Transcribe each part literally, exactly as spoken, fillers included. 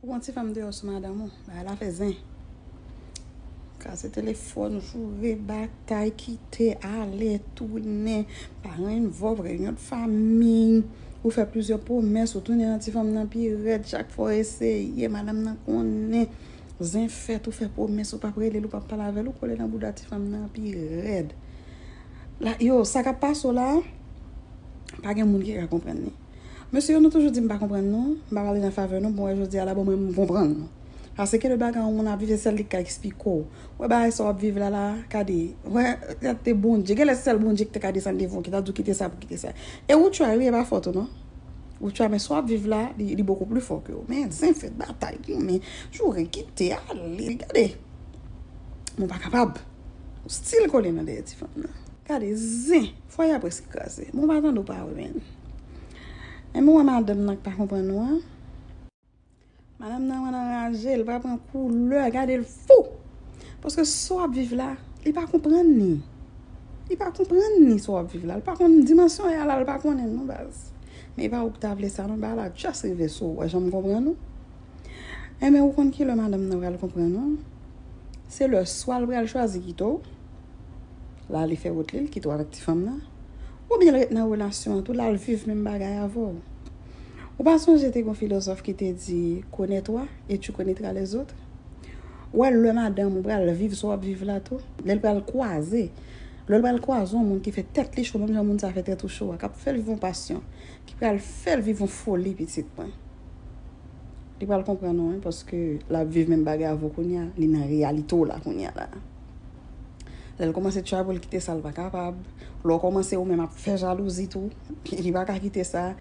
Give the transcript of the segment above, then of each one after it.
Ou pran ti fanm deyò sou madanm ou, bagay la fè zen. Kraze telefòn, joure, batay, kite, ale, tounen, pa renmen vòb, reyinyon de fanmi. Ou fè plizyè pwomès, ou tounen nan ti fanm nan pi rèd, chak fwa w eseye, madanm nan konnen. Zen fèt, ou fè pwomès, ou p ap rele l, ou p ap pale avè l, ou kole nan bouda ti fanm nan pi rèd. La, yo, sa k ap pase w la, pa gen moun ki ka konprann li. Mesye yo, nou toujou di m pa konprann nou, m pa pale nan favè nou, bon, wè jodi a la, bon, mwen, m konprann nou. Paske gen de bagay yon moun ap viv, se sèl li k ka eksplike w. Wè bagay sa w ap viv la, la, gade, wè, gade te Bondye, genlè se sèl Bondye ki te ka desann devan w, ki ta di w kite sa pou kite sa. E ou try, wi, e pa fòt ou, non. Ou try, men sa w ap viv la, li, li bokou pli fò ke w. Men, zen fèt, batay, men, joure, kite, ale, gade. Mwen pa kapab. Ou still kole nan dèyè ti fanm nan. Gade, zen, fwaye a prèske kraze. Mwen pa tande w pa wè, men. Men mwen wè madanm nan k pa konprann nou an. Madanm nan wè l anraje, l pa pran koulè, gade l fou. Paske sa w ap viv la, li pa konprann ni. Li pa konprann ni sa w ap viv la. Li pa konn dimansyon y a la, li pa konnen non baz. Men e pa ou ki ta vle sa non, bagay la just rive sou ou, w janm konprann ou. Enben, ou konn ki lè madanm nan pral konprann ou? Se lè swa l pral chwazi kite w, l ale fè wout li, l kite w avèk ti fanm nan, oubyen l ret nan relasyon an tou, l al viv menm bagay avè w. Ou pa sonje te gen yon filozòf ki te di, connais-toi et tu connaîtras les autres? Ou wè, lè madanm ou pral viv sa w ap viv la tou, lè l pral kwaze, lè l pral kwaze yon moun ki fè tèt li cho, menm jan moun sa fè tèt ou cho a, k ap fè l viv yon pasyon, ki pral fè l viv yon foli, pitit mwen. Li pral konprann ou, wi, paske l ap viv menm bagay avè w kounye a, li nan reyalite w la kounye a la. Lè l kòmanse try pou l kite sa, l pa kapab. Lè w kòmanse ou menm ap fè jalouzi tou, li pa ka kite sa.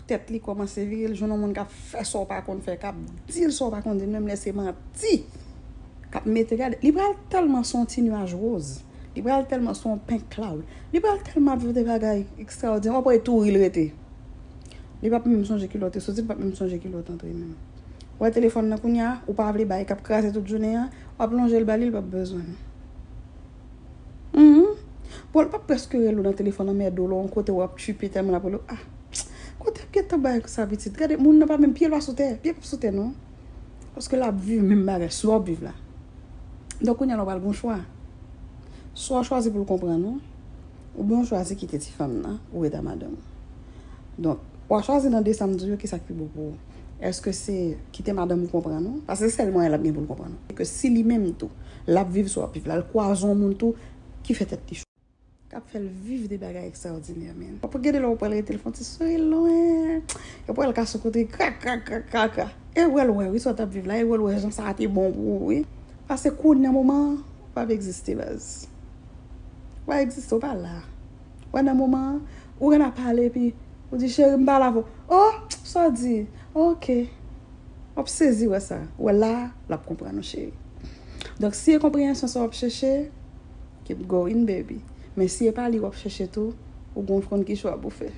Tèt li kòmanse vire, l jwenn yon moun k ap fè sa w pa konn fè, k ap di l sa w pa konn di l, menm lè se manti. K ap mete, gade, li pral tèlman se yon ti nuaj woz. Li pral tèlman se yon pink cloud. Li pral tèlman ap viv de bagay ekstraòdinè. W ap wè tou ri l rete. Li p ap menm sonje kilè w te soti, li p ap menm sonje kilè w t antre menm. Ou wè telefòn nan kounye a, ou pa vle bay, k ap kraze tout jounen an, w ap lonje l ba li, li p ap bezwen l. Mhm. Bon, l p ap prèske rele w nan telefòn nan, mèt w lè yon kote w ap tchipe tèlman l ap rele w. Ah, kote w gentan bay sa pitit? Gade, moun nan pa menm pye l pa sou tè, pye l pa sou tè non. Paske l ap viv menm bagay, sou w ap viv la. Donk, kounye a la, w pral gen yon chwa. Swa w chwazi pou l konprann ou, oubyen w chwazi kite ti fanm nan, ou ret a madanm ou. Donk, w a chwazi nan de sa m di w yo, kisa k pi bon pou ou? Èske se kite madanm ou konprann ou? Paske se sèl mwayen l ap gen pou l konprann ou. E ke si li menm tou, l ap viv sa w ap viv la, l kwaze yon moun tou ki fè tèt li cho, k ap fè l viv de bagay ekstraòdinè, men. W ap gade lè w pral rete l fè yon ti souri lwen. Yo pral ka sou kote krak, krak, krak, krak, krak. E w pral wè, wi, sa w t ap viv la, e w pral wè jan sa te bon pou ou, wi. Paske kounye a moman an, w p ap egziste, baz. W pa egziste, w pa la. Wè nan moman an, ou gen ap pale, epi ou di, cheri, m pale avè w. Oh, sa w di? Ok. W ap sezi wè sa. Wè la, l ap konprann ou, cheri. Donk, si e konpreyansyon sa w ap chèche, keep going, baby. Men si e pa li w ap chèche tou, ou gon konn ki chwa pou w fè.